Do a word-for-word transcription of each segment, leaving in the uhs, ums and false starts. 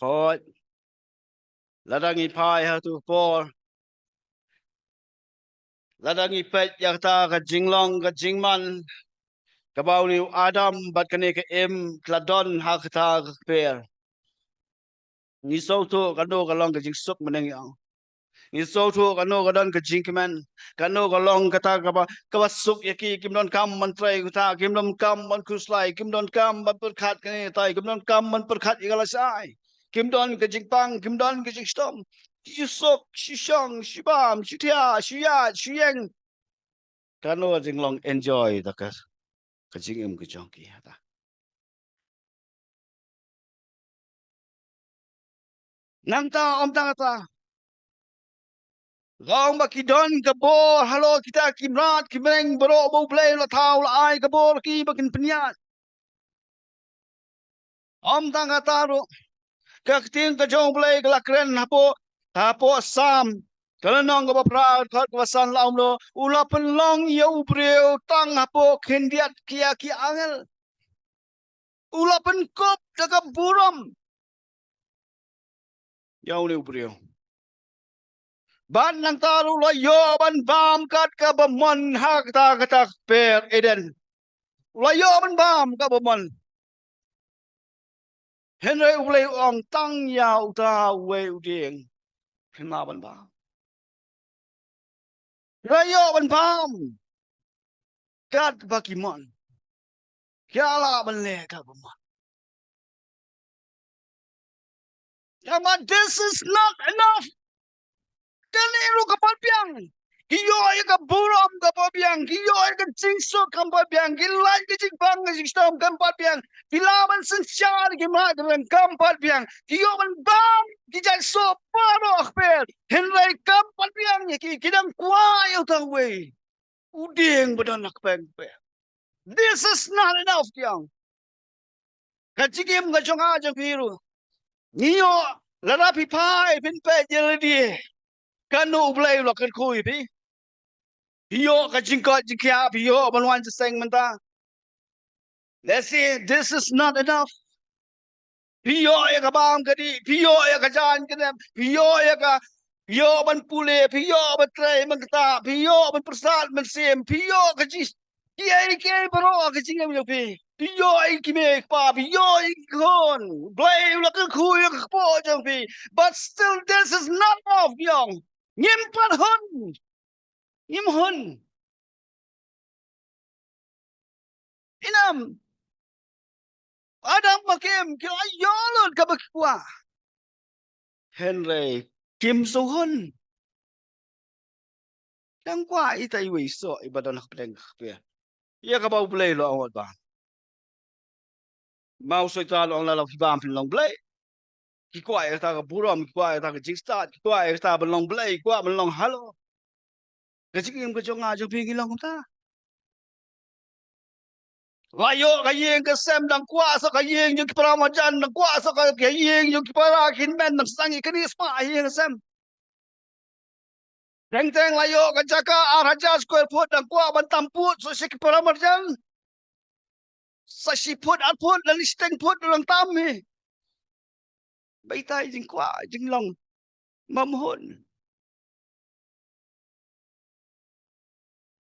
Hooid. Lada ngi phai ha tu por, lada ngi peit ïa kata ka jinglong ka jingman kaba une u Adam bad kane ka Im ki la don ha kata ka kper, ngi sngewthuh kano ka long ka jingsuk mynne ïa ngi. Ngi sngewthuh kano ka don ka jingkmen, kano ka long kata kaba, kaba suk ïa ki. Kim donkam ban trei kata, kim donkam ban khuslai, kim donkam ban pyrkhat kane tai, kim donkam ban pyrkhat ïa ka lashai. Kim don ka jingpang, kim don ka jingshitom. Shu suk, shu shong, shu bam, shu thiah, shu ïaid, shu ïeng. Kano ka jinglong enjoy da ka, ka jingim ka jong ki hata. Nangta ym tang kata, nga ong ba ki don ka bor halor kita ki mrad ki mreng baroh ba U Blei u la thaw, u la ai ka bor ki ba kin pynïaid. Ym tang kata ruh, ka ktien ka jong U Blei ka la kren hapoh, hapoh Salm, ka lynnong kaba phra, dkhot kaba san, la ong kumno: U la pynlong ïa u briew tang hapoh khyndiat ki, ïa ki angel. U la pynkup da ka burom ïa une u briew. Bad nangta ruh u la ïoh ban bam kat kaba mon ha kata, kata ka kper Eden. U la ïoh ban bam kaba mon. Hynrei U Blei u ong tang ïa uta uwei u dieng phin lah ban bam. Phi la ïoh ban bam kat ba ki mon. Phi la lah ban leh kat ba mon. Tangba this is not enough. Kane ruh kam pat biang. Ki ïoh ïa ka burom kam pat biang. Ki ïoh ïa ka jingsuk kam pat biang. Ki lait ka jingpang ka jingshitom kam pat biang. Ki lah ban synshar ki mrad ki mreng kam pat biang. Ki ïoh ban bam ki jait soh baroh ha kper. Hynrei kam pat biang ïa ki, ki dang kwah ïa uta uwei u dieng ba don ha kpeng kper. This is not enough, ki ong. Ka jingim ka jong nga jong phi ruh, ngi ïoh, lada phi phai phin peit ïa lade, kano U Blei u la kyrkhu ïa phi? Phi ïoh ka jingkoit jingkhiah, phi ïoh ban wan jingïaseng mynta. Let's see, this is not enough. Phi ïoh ïa ka bam ka dih, phi ïoh ïa ka jan ka nem, phi ïoh ïa ka, phi ïoh ban pule, phi ïoh ban trei ban ktah, phi ïoh ban pyrsad mynsiem, phi ïoh ka jing, kiei kiei baroh ka jingim jong phi. Phi ïoh ïa ki mei ki pa, phi ïoh ïa ki khun. Blei u la kyrkhu ïa ka kpoh jong phi. But still this is not enough, ki ong. Ngim pat hun. Ngim hun. Em, Adam bad ka Im ki la ïoh lut kaba ki kwah. Hynrei kim sngewhun. Dang kwah ita iwei i soh iba don ha pdeng ka kper ïa kaba U Blei u la ong wat bam. Ma u Soitan u ong lada phi bam phin long blei. Ki kwah ïa kata ka burom, ki kwah ïa kata ka jingstad, ki kwah ïa kata ban long blei, ki kwah ban long halor. Ka jingim ka jong nga jong phi ngi long kumta. La ïoh ka ïing ka sem, dang kwah sa ka ïing jong ki para marjan, dang kwah sa ka ïing jong ki para hynmen, dang sdang ïa kane spah ïing ka sem. Teng teng la ïoh ka jaka ar hajar square foot, dang kwah ban tam pud sa sha ki para marjan. Sa shi pud, ar pud, lane shiteng pud, dang tam hi. Bad ita i jingkwah jinglong, ym hun.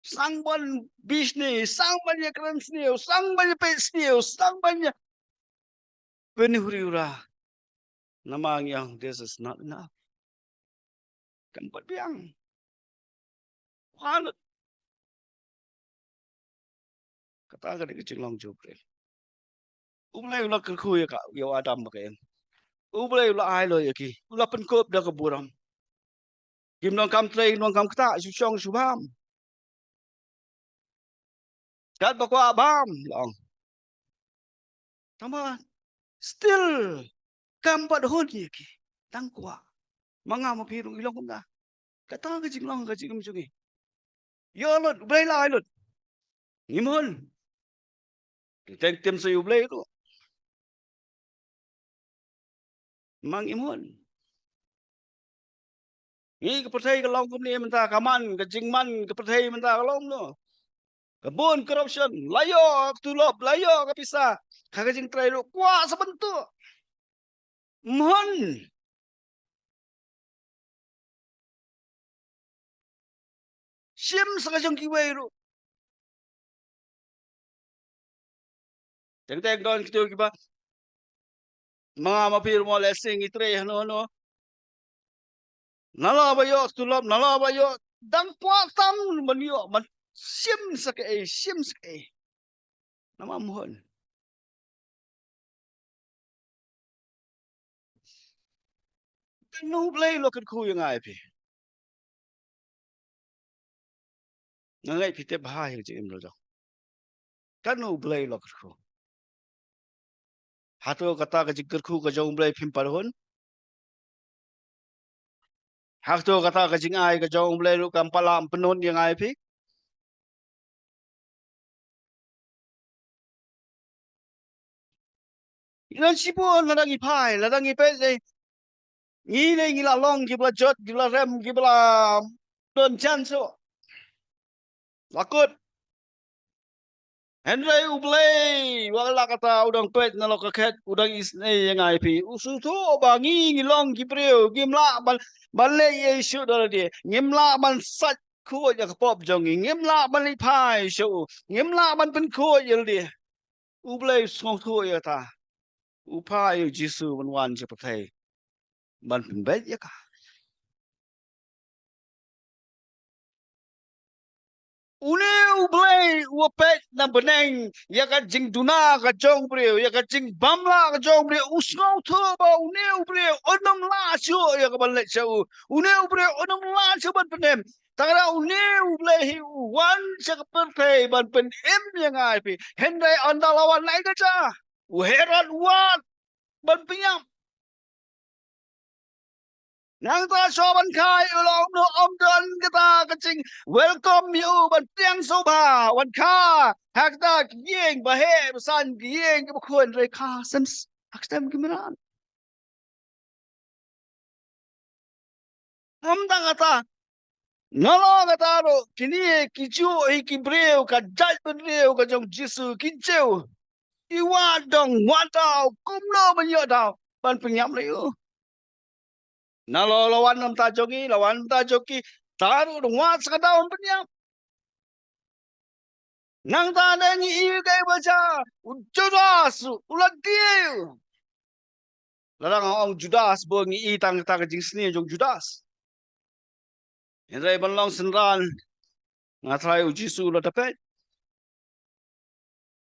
Sdang ban bishni, sdang ban ïakren sniew, sdang ban ïapeit sniew, sdang ban ïa, bad une u riewra. Namar ngi ong this is not enough. Kam pat biang. Kwah lut. Kata ka dei ka jinglong jong U Blei. U Blei u la kyrkhu ïa ka, ïa u Adam bad ka Im. U Blei u la ai lut ïa ki. U la pynkup da ka burom. Kim donkam trei, kim donkam ktah, shu shong shu bam. Katba kwah bam, la ong. Tangba still kam pat hun ïa ki. Dang kwah. Ma nga ma phi ruh ngi long kumta. Kata ka jinglong ka jingim jong ngi. Ïoh lut, U Blei la ai lut. Ngim hun. Teng tim sa ïa U Blei ruh. Ma ngim hun. Ngi, ka pyrthei ka long kumne mynta, ka man, ka jingman ka pyrthei mynta ka long kumno. Ka bun corruption, la ïoh ka tulop, la ïoh ka pisa, ka, ka jingtrei ruh kwah sa ban tuh. Mhun. Shim sa ka jong kiwei ruh. Teng teng don kito kiba, ma nga ma phi ruh mo, lehse ngi trei hano hano. Nala ba ïoh tulop, nala ba ïoh, dang kwah tam ban ïoh, ban shim sa kaei, shim sa kaei. Namar mhun. Katno U Blei u la kyrkhu ïa nga ïa phi. Nga ngeit phi tip bha ïa ka jingim la jong. Katno U Blei u la kyrkhu. Hato kata ka jingkyrkhu ka jong U Blei phim pat hun? Hato kata ka jingai ka jong U Blei ruh kam pat lah pynhun ïa nga ïa phi? Ngi don shibun lada ngi phai, lada ngi peit, eh, ngi ne ngi la long kiba la jot, kiba la rem, kiba la don chance shuh. La kut. Hynrei U Blei, wat la kata u dang peit na la ka khet, u dang isynei ïa nga ïa phi. U sngewthuh ba ngi ngi long ki briew, ngim lah ban, ban leh ei shuh da lade. Ngim lah ban sait khuid ïa ka pop jong ngi. Ngim lah ban leit phai sha u. Ngim lah ban pynkhuid ïa lade. U Blei u sngewthuh ïa kata. U phah ïa u Jisu ban wan sha pyrthei ban pynbeit ïa ka. Une U Blei uba peit na bneng ïa ka jingduna ka jong u briew, ïa ka jingbam lah ka jong u briew, u sngewthuh ba une U Blei un ym lah shuh ïa ka ban leit sha u. Une U Blei un ym lah shuh ban pynim. Tang ba une U Blei hi u wan sha ka pyrthei ban pynim ïa nga ïa phi. Hynrei ynda la wan, la ïa ka ja u Herod u wad ban pynïap. Nangta shuwa ban kha ïa u la ong noh, ym don kata ka jing welcome ïa u ban pdiang sngewbha, wan kha ha kata ki ïing ba heh ba san, ki ïing kiba khuid, hynrei kha sem, ha ka stem ki mrad. Ym tang kata, nalor kata ruh kine kijuh hi ki briew, ka jaitbynriew ka jong u Jisu, ki Jiw, ki wad dong, wad daw, kumno ban ïoh daw ban pynïap ïa u. Nalor la wan na bynta jong ngi, la wan na bynta jong ki, ta ruh dang wad sa ka daw ban pynïap. Nangta ne ngi i kaei ba jia, u Judas u la die. Lada nga ong Judas, ba ngi i tang kata ka jingsniew jong u Judas. Hynrei ban long synran, nga tharai u Jisu u la dep peit.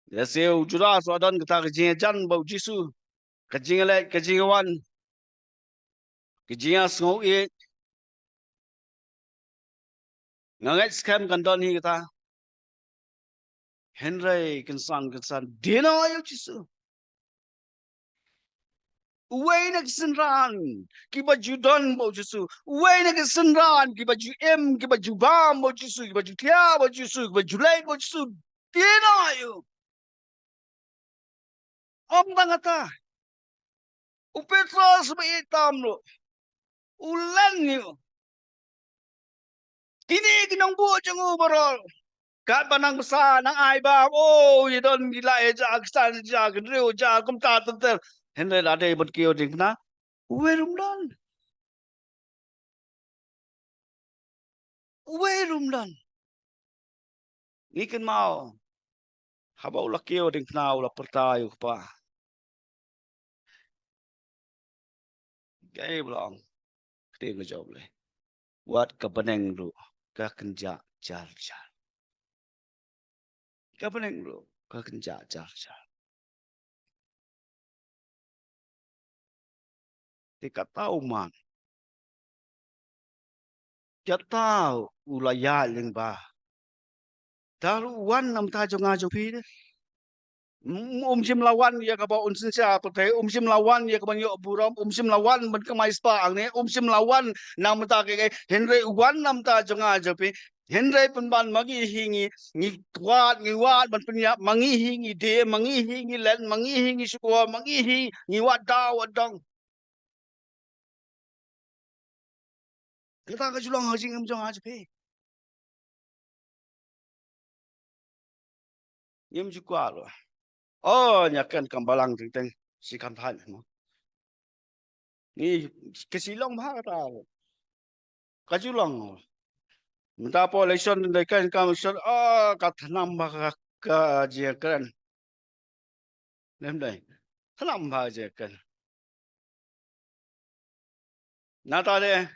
Lehse u Judas u la don kata ka jingïajan bad u Jisu, ka jingïaleit, ka jingïawan, ka jingïasngew ïeit. Nga ngeit skhem kan don hi kata. Hynrei kynsan kynsan, die noh ïa u Jisu. Uwei na ki synran kiba ju don bad u Jisu, uwei na ki synran kiba ju im, kiba ju bam bad u Jisu, kiba ju thiah bad u Jisu, kiba ju leit bad u Jisu, die noh ïa u. Ym tang kata, u Petros ba ïeit tam ruh u len ïa u. Kine ki nongbuh jong u baroh, katba nang bsa, nang ai bam, oh, ïa don ki lai hajar, ki san hajar, ki hynriew hajar, kumta ter ter. Hynrei lada dei ban kiew diengphna, uwei ruh ym don. Uwei ruh ym don. Ngi kynmaw haba u la kiew diengphna, u la pyrta ïa u Kpa. Kaei ba la ong ka ktien ka jong U Blei? Wat ka bneng ruh ka kynjah jar jar. Ka bneng ruh ka kynjah jar jar. Te kata u man, kata u la ïaid lyngba. Te u wan na bynta jong nga jong phi de. Um, um shym la wan ïa kaba un synshar pyrthei, um shym la wan ïa kaban ïoh burom, um shym la wan ban kamai spah hangne, um shym la wan na bynta kaei kaei, hynrei u wan na bynta jong nga jong phi. Hynrei pynban ma ngi hi ngi, ngi wad, ngi wad ban pynïap, ma ngi hi ngi die, ma ngi hi ngi len, ma ngi hi ngi shukor, ma ngi hi ngi wad daw wad dong. Kata ka ju long ha ka jingim jong nga jong phi. Ngim ju kwah ruh. Oh, ñia ken kam balang teng teng, shi kam thait mo. Ngi ka Shillong bha kata. Ka ju long. Mynta por election dei kan kam election, ah, ka thnam bha ka, ka jingkren. Lem dei. Thnam bha jingkren. Nata de,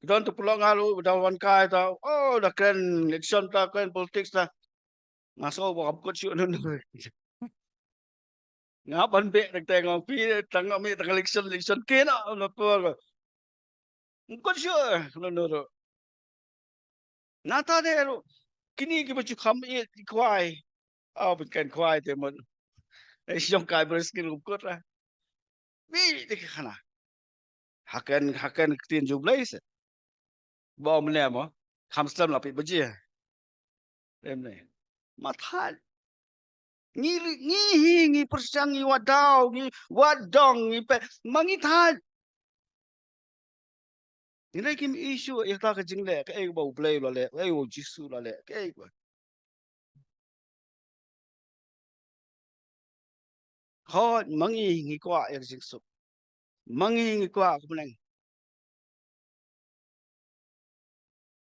don tu pulok nga ruh, da wan kai ta, oh, da kren election ta, kren politics ta. Nga sngew ba kam kut shuh nun. Nga ban beh teng teng, ong phi, tang nga mih tang election, election kina, na por. Kam kut shuh, nun nun ruh. Nata de ruh, kini kiba ju kham ïeit ki kwai. Oh, pynken kwai te mon. Ei, shong kai bres ki ruh kut la. Mih te ki khana. Haken, haken ktien jong U Blei se. Ba ong mane mo. Kham slem la phi ba ji. Em ne. Ma thait. Ngi, ngi hi, ngi pyrshang, ngi wad daw, ngi wad dong, ngi pe, ma ngi thait. Ngi dei kim issue ïa kata ka jingleh, kaei ba U Blei u la leh, kaei ba U Jisu u la leh, kaei ba. Hooid, ma ngi ngi kwah ïa ka jingsuk. Ma ngi ngi kwah ka bneng.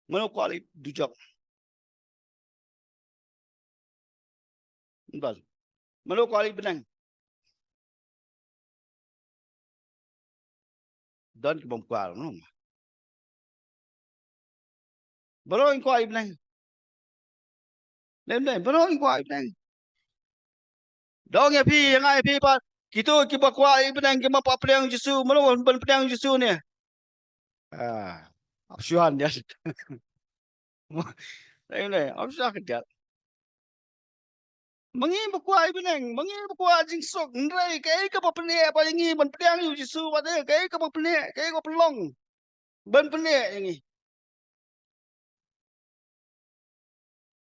Mano kwah leit dujok? Bal. Mano kwah leit bneng? Don ki bym kwah, no. Baroh ngi kwah leit bneng. Lem lem, baroh ngi kwah leit bneng. Dong ïa phi, ïa nga ïa phi pat. Kito kiba kwah leit bneng, kiba pat pdiang Jisu, mano ban pdiang Jisu ne? Ah, ap shuh ïa. Lem lem, ap shuh ka jat. Ma ngi ba kwah leit bneng, ma ngi ba kwah jingsuk, hynrei kaei kaba pyneh ba ngi ban pdiang ïa U Jisu, wat eh, kaei kaba pyneh, kaei kaba pynlong ban pyneh ïa ngi.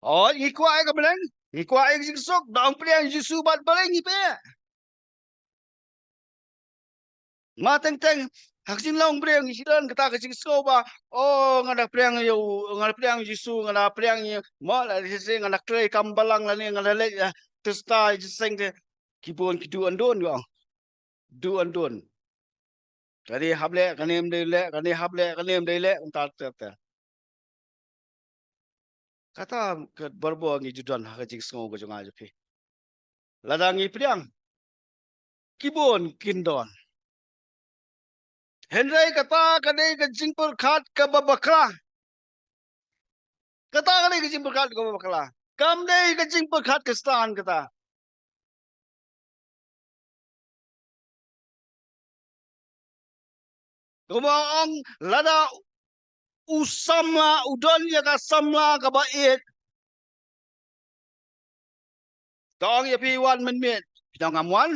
Oh, ngi kwah ïa ka bneng, ngi kwah ïa ka jingsuk, dang pdiang Jisu bad balei ngi pdiang. Ma teng teng, ha ka jinglong briew ngi shu don kata ka jingsngew ba, oh, nga da pdiang ïa u, nga da pdiang Jisu, nga da pdiang ïa, mo la shisha nga da trei kam balang lane nga da leit, eh, testa ïa jingïaseng te, ki bun ki duh andun ïa ong. Duh andun. Kane hap leh, kane ym dei leh, kane hap leh, kane ym dei leh, kumta ter ter. Kata ka barabor ngi ju don ha ka jingsngew ka jong nga jong phi. Lada ngi pdiang, ki bun kin don. Hynrei kata ka dei ka jingpyrkhat kaba bakla. Kata ka dei ka jingpyrkhat kaba bakla. Kam dei ka jingpyrkhat Khristan kata. Kumba ong lada u samla u don ïa ka samla kaba ïeit. Ka ong ïa phi wan mynmiet, phi ong ngam wan.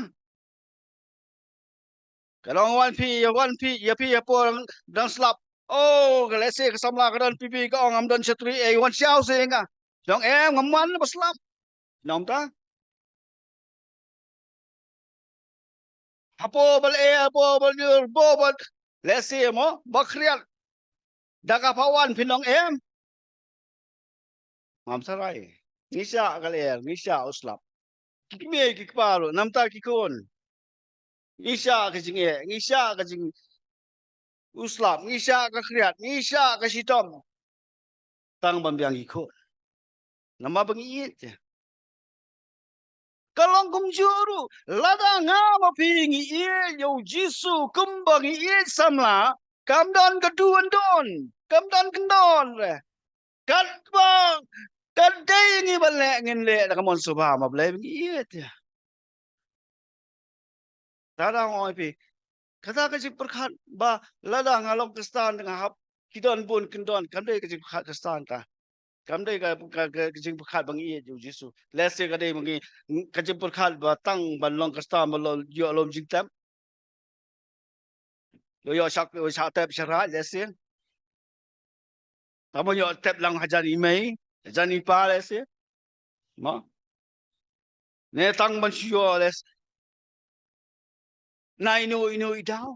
Ka ong wan phi, ïa wan phi, ïa phi ïa por dang slap. Oh, ka lehse ka samla ka don pipi ka ong ngam don shatri, eh, wan shaw se nga. Phi ong em ngam wan ba slap. Phi ong ta. Hapoh ba leh, hapoh ba leh, hapoh ba lehse mo, ba khriat. Da ka pha wan phin ong em. Ngam sarai. Ngi shah ka lyer, ngi shah u slap. Ki kmie ki kpa ruh, namar ki khun. Ngi shah ka jingeh, ngi shah ka jing u slap, ngi shah ka khriat, ngi shah ka shitom. Tang ban biang ki khun. Namar ba ngi ïeit. Ka long kumjuh ruh, lada nga ma phi ngi ïeit ïa u Jisu kumba ngi ïeit samla, kam don ka duh andon, kam don kyndon re. Katba ka dei ngi ban leh ngin leh da ka mon sngewbha ma Blei ba ngi ïeit ïa. Lada nga ong ïa phi, kata ka jingpyrkhat ba lada nga long Khristan te nga hap, ki don bun kyndon, kam dei ka jingpyrkhat Khristan ta. Kam dei ka, ka, ka, ka jingpyrkhat ba ngi ïeit ïa u Jisu. Lehse ka dei ba ngi, ka jingpyrkhat ba tang ban long Khristan ba long ïoh lum jingtep. Ïoh, ïoh shah, ïoh shah tep shah rah lehse. Tang ban ïoh tep lang hajan i mei, hajan i pa lehse. Mo. Ne tang ban shu ïoh lehse. Na ino ino i daw.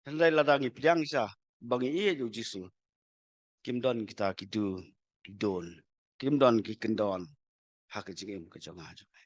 Hynrei lada ngi pdiang sha ba ngi ïeit ïa u Jisu, kim don kita ki duh ki don, kim don ki kyndon ha ka jingim ka jong nga jong.